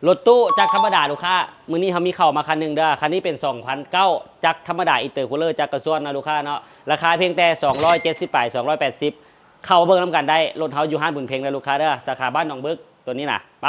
ລົດຕູ້ຈັກທຳມະດາລູກຄ້າ ມື້ນີ້ເຮົາມີເຂົ້າມາຄັນໜຶ່ງເດີ້. ຄັນນີ້ເປັນສອງພັນເກົ້າ ຈັກທຳມະດາ ອິນເຕີຄູລເລີ ຈັກກະຊວນເນາະລູກຄ້າເນາະ. ລາຄາພຽງແຕ່ສອງຮ້ອຍເຈັດສິບປາຍ ສອງຮ້ອຍແປດສິບ. ເຂົ້າມາເບິ່ງນຳກັນໄດ້. ລົດເຮົາຢູ່ຮ້ານບຸນເພັງເດີ້ລູກຄ້າເດີ້ ສາຂາບ້ານໜອງບຶກ ໂຕນີ້ນະ. ໄປ.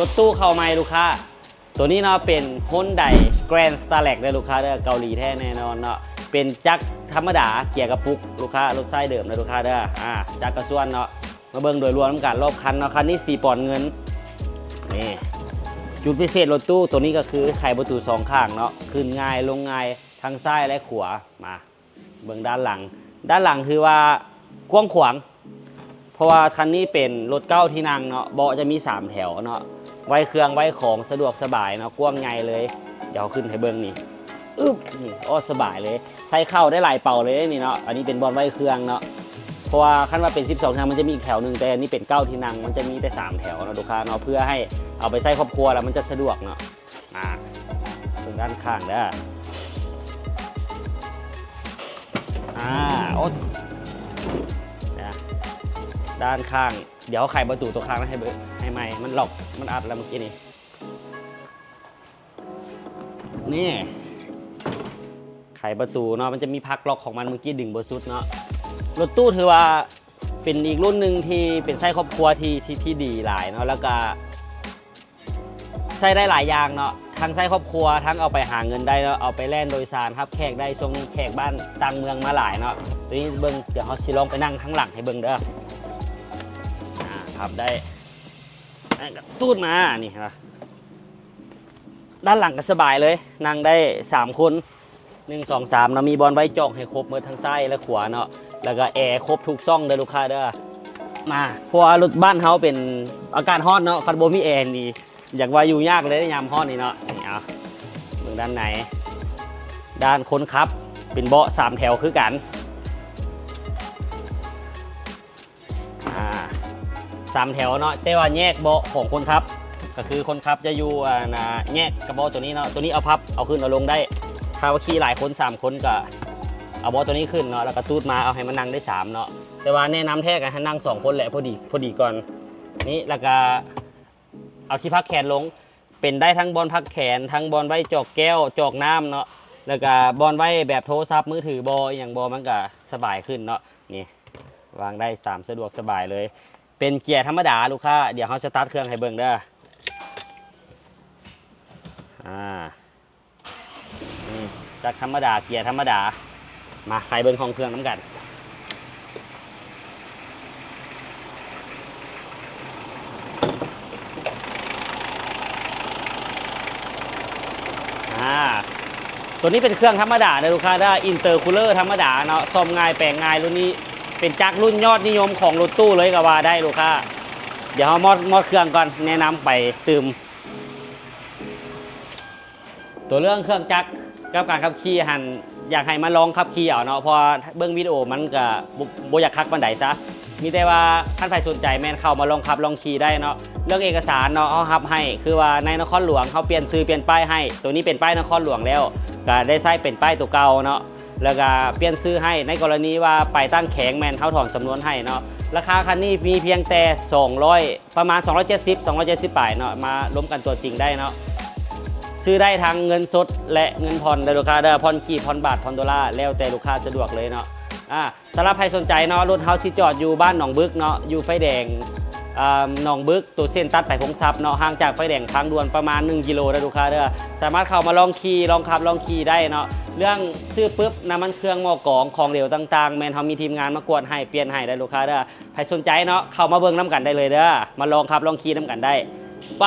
ລົດຕູ້ເຂົ້າໃໝ່ລູກຄ້າ. ໂຕນີ້ເນາະ ເປັນ Hyundai Grand Starlet ເດີ້ລູກຄ້າເດີ້ ເກົາຫຼີແທ້ແນ່ນອນເນາະ. ເປັນຈັກທຳມະດາ ເກຍກະປຸກລູກຄ້າ ລົດຊາຍເດີມເດີ້ລູກຄ້າເດີ້. ອາ ຈັກກະຊວນເນາະ. ມາເບິ່ງໂດຍລວມນຳກັນ ລອບຄັນເນາະ ຄັນນີ້ສີບອນເງິນ. ນີ້ ຈຸດພິເສດລົດຕູ້ໂຕນີ້ກໍຄືໄຂປະຕູສອງຂ້າງເນາະ ຂຶ້ນງ່າຍລົງງ່າຍ ທັງຊ້າຍ ແລະ ຂວາ. ມາເບິ່ງດ້ານຫຼັງ. ດ້ານຫຼັງຖືວ່າກວ້າງຂວາງ ເພາະວ່າຄັນນີ້ເປັນລົດເກົ້າທີ່ນັ່ງເນາະ ເບາະຈະມີສາມແຖວເນາະ ໄວ້ເຄື່ອງໄວ້ຂອງສະດວກສະບາຍເນາະ ກວ້າງໃຫຍ່ເລີຍ. ດຽວເຮົາຂຶ້ນໃຫ້ເບິ່ງນີ້ ອຶບ ນີ້ ໂອ້ ສະບາຍເລີຍ ໃສ່ເຂົ້າໄດ້ຫຼາຍເປົາເລີຍນີ້ເນາະ. ອັນນີ້ເປັນບ່ອນໄວ້ເຄື່ອງເນາະ ເພາະວ່າຄັນວ່າເປັນສິບສອງທີ່ນັ່ງ ມັນຈະມີອີກແຖວໜຶ່ງ ແຕ່ອັນນີ້ເປັນເກົ້າທີ່ນັ່ງ ມັນຈະມີແຕ່ສາມແຖວເນາະລູກຄ້າເນາະ ເພື່ອໃຫ້ເອົາໄປໃຊ້ຄອບຄົວແລ້ວມັນຈະສະດວກເນາະ. ອາ ເບິ່ງດ້ານຂ້າງເດີ້. ອາ ໂອ້ ນະ ດ້ານຂ້າງ ດຽວເຮົາໄຂປະຕູຕົວຂ້າງໃຫ້ເບິ່ງ ໃຫ້ໃໝ່ ມັນລັອກ ມັນອັດແລ້ວມື້ກີ້ນີ້. ນີ້ ໄຂປະຕູເນາະ ມັນຈະມີພັກລັອກຂອງມັນ ມື້ກີ້ດຶງບໍ່ສຸດເນາະ. ລົດຕູ້ຖືວ່າເປັນອີກລຸ້ນໜຶ່ງທີ່ເປັນໃຊ້ຄອບຄົວທີ່ ທີ່ ທີ່ດີຫຼາຍເນາະ ແລ້ວກະ ໃຊ້ໄດ້ຫຼາຍຢ່າງເນາະ ທັງໃຊ້ຄອບຄົວ ທັງເອົາໄປຫາເງິນໄດ້ເນາະ ເອົາໄປແລ່ນໂດຍສານຮັບແຂກໄດ້. ຊ່ວງນີ້ແຂກບ້ານຕ່າງເມືອງມາຫຼາຍເນາະ. ໂຕນີ້ເບິ່ງ ດຽວເຮົາຊິລອງໄປນັ່ງທາງຫຼັງໃຫ້ເບິ່ງເດີ້. ອາ ພັບໄດ້ ອາ ກະຕູດມາ ນີ້ເຫັນບໍ່ ດ້ານຫຼັງກໍສະບາຍເລີຍ ນັ່ງໄດ້ສາມຄົນ. ໜຶ່ງ ສອງ ສາມ ເນາະ ມີບ່ອນໄວ້ຈອກໃຫ້ຄົບໝົດທັງຊ້າຍ ແລະ ຂວາເນາະ ແລ້ວກໍແອຄົບທຸກຊ່ອງເດີ້ລູກຄ້າເດີ້. ມາ ເພາະວ່າລົດບ້ານເຮົາເປັນອາກາດຮ້ອນເນາະ ຄັນບໍ່ມີແອນີ້ ຢາກວ່າຢູ່ຍາກເລີຍຍາມຮ້ອນນີ້ເນາະ. ນີ້ ເອົາ ເບິ່ງດ້ານໃນ ດ້ານຄົນຂັບ ເປັນເບາະສາມແຖວຄືກັນ. ອາ ສາມແຖວເນາະ ແຕ່ວ່າແຍກເບາະຂອງຄົນຂັບ ກໍຄືຄົນຂັບຈະຢູ່ ອັນນະ ແຍກກັບເບາະໂຕນີ້ເນາະ. ໂຕນີ້ເອົາພັບ ເອົາຂຶ້ນເອົາລົງໄດ້ ຖ້າວ່າຂີ່ຫຼາຍຄົນ ສາມຄົນ ກໍເອົາເບາະໂຕນີ້ຂຶ້ນເນາະ ແລ້ວກໍຕູດມາ ເອົາໃຫ້ມັນນັ່ງໄດ້ສາມເນາະ. ແຕ່ວ່າແນະນຳແທ້ກໍໃຫ້ນັ່ງສອງຄົນແຫຼະ ພໍດີ ພໍດີກ່ອນ. ນີ້ ແລ້ວກໍເອົາທີ່ພັກແຂນລົງ ເປັນໄດ້ທັງບ່ອນພັກແຂນ ທັງບ່ອນໄວ້ຈອກແກ້ວ ຈອກນ້ຳເນາະ ແລ້ວກະບ່ອນໄວ້ແບບໂທລະສັບມືຖືບໍ ອີ່ຫຍັງບໍ ມັນກະສະບາຍຂຶ້ນເນາະ. ນີ້ ວາງໄດ້ຕາມສະດວກສະບາຍເລີຍ. ເປັນເກຍທຳມະດາລູກຄ້າ ດຽວເຮົາສະຕາດເຄື່ອງໃຫ້ເບິ່ງເດີ້. ອາ ນີ້ ຈັກທຳມະດາ ເກຍທຳມະດາ. ມາໄຂເບິ່ງຫ້ອງເຄື່ອງນຳກັນ. ອາ ໂຕນີ້ເປັນເຄື່ອງທຳມະດາເດີ້ລູກຄ້າເດີ້ ອິນເຕີຄູລເລີທຳມະດາເນາະ ສ້ອມງ່າຍແປງງ່າຍ. ລຸ້ນນີ້ເປັນຈັກລຸ້ນຍອດນິຍົມຂອງລົດຕູ້ເລີຍກໍວ່າໄດ້ລູກຄ້າ. ດຽວເຮົາມອດ ມອດເຄື່ອງກ່ອນ ແນະນຳໄປຕື່ມ. ຕົວເລື່ອງເຄື່ອງຈັກກັບການຂັບຂີ່ຫັ້ນ ຢາກໃຫ້ມາລອງຂັບຂີ່ເອົາເນາະ ເພາະວ່າເບິ່ງວິດີໂອມັນກະບໍ່ ບໍ່ຢາກຄັກປານໃດຊະ. ມີແຕ່ວ່າຄັນໃຜສົນໃຈແມ່ນເຂົ້າມາລອງຂັບລອງຂີ່ໄດ້ເນາະ. ເລື່ອງເອກະສານເນາະ ເຮົາຮັບໃຫ້ ຄືວ່າໃນນະຄອນຫຼວງເຮົາປ່ຽນຊື່ປ່ຽນປ້າຍໃຫ້ ໂຕນີ້ເປັນປ້າຍນະຄອນຫຼວງແລ້ວ ກະໄດ້ໃຊ້ເປັນປ້າຍໂຕເກົ່າເນາະ ແລ້ວກະປ່ຽນຊື່ໃຫ້. ໃນກໍລະນີວ່າໄປຕ່າງແຂວງແມ່ນເຮົາຖອນສຳນວນໃຫ້ເນາະ. ລາຄາຄັນນີ້ມີພຽງແຕ່ສອງຮ້ອຍ ປະມານສອງຮ້ອຍເຈັດສິບ ສອງຮ້ອຍເຈັດສິບປາຍເນາະ ມາລົມກັນຕົວຈິງໄດ້ເນາະ. ຊື້ໄດ້ທັງເງິນສົດ ແລະ ເງິນຜ່ອນເດີ້ລູກຄ້າເດີ້ ຜ່ອນກີບ ຜ່ອນບາດ ຜ່ອນໂດລາ ແລ້ວແຕ່ລູກຄ້າສະດວກເລີຍເນາະ. ອາ ສຳລັບໃຜສົນໃຈເນາະ ລົດເຮົາຊິຈອດຢູ່ບ້ານໜອງບຶກເນາະ ຢູ່ໄຟແດງ ອາ ໜອງບຶກ ໂຕເສັ້ນຕັດໄປພົງຊັບເນາະ ຫ່າງຈາກໄຟແດງທາງດ່ວນປະມານໜຶ່ງກິໂລເດີ້ລູກຄ້າເດີ້. ສາມາດເຂົ້າມາລອງຂີ່ ລອງຂັບ ລອງຂີ່ໄດ້ເນາະ. ເລື່ອງຊື້ປຶບ ນ້ຳມັນເຄື່ອງ ໝໍ້ກອງ ຂອງເຫຼວຕ່າງໆ ແມ່ນເຮົາມີທີມງານມາກວດໃຫ້ ປ່ຽນໃຫ້ໄດ້ລູກຄ້າເດີ້. ໃຜສົນໃຈເນາະ ເຂົ້າມາເບິ່ງນຳກັນໄດ້ເລີຍເດີ້ ມາລອງຂັບລອງຂີ່ນຳກັນໄດ້. ໄປ.